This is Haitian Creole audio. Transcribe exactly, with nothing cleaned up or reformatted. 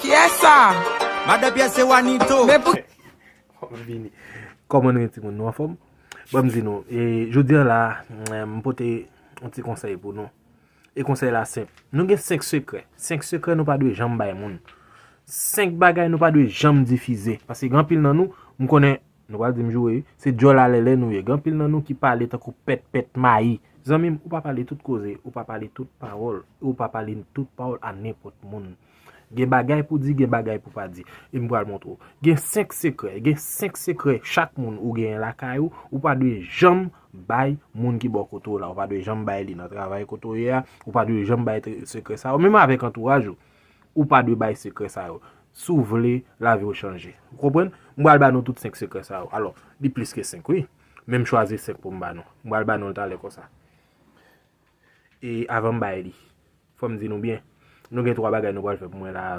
Yes sir. Madan Pyè se Wanito. Men pou Vini. Kòman nou ye timoun, nou anfòm? Bon, m di nou, e, jodi an la, m pote yon ti konsèy pou nou. E konsèy la senp. Nou gen senk sekrè. Senk sekrè nou pa dwe janm bay moun. Senk bagay nou pa dwe janm difize. Paske gen anpil nan nou, m konnen, nou pral di m joure, se djòl alèlè nou ye. Gen anpil nan nou ki pale tankou pèt pèt mayi. Zanmi m, ou pa pale tout koze, ou pa pale tout pawòl, ou pa pale tout pawòl a nenpòt moun. Gen bagay pou di, gen bagay pou pa di. E m pral montre w. Gen senk sekrè, gen senk sekrè chak moun ou genyen lakay ou, ou pa dwe janm bay moun ki bò kote w la. Ou pa dwe janm bay li nan travay kote w ye a, ou pa dwe janm bay tre- sekrè sa yo. Menm avèk antouraj ou, ou pa dwe bay sekrè sa yo. Si w vle lavi w chanje. Ou konprann? M pral ba nou tout senk sekrè sa yo. Alò, li plis ke senk wi. Men m chwazi senk pou m ba nou. M pral ba nou l talè konsa. E avan m bay li, fò m di nou byen, nou gen twa bagay nou pral fè pou mwen la.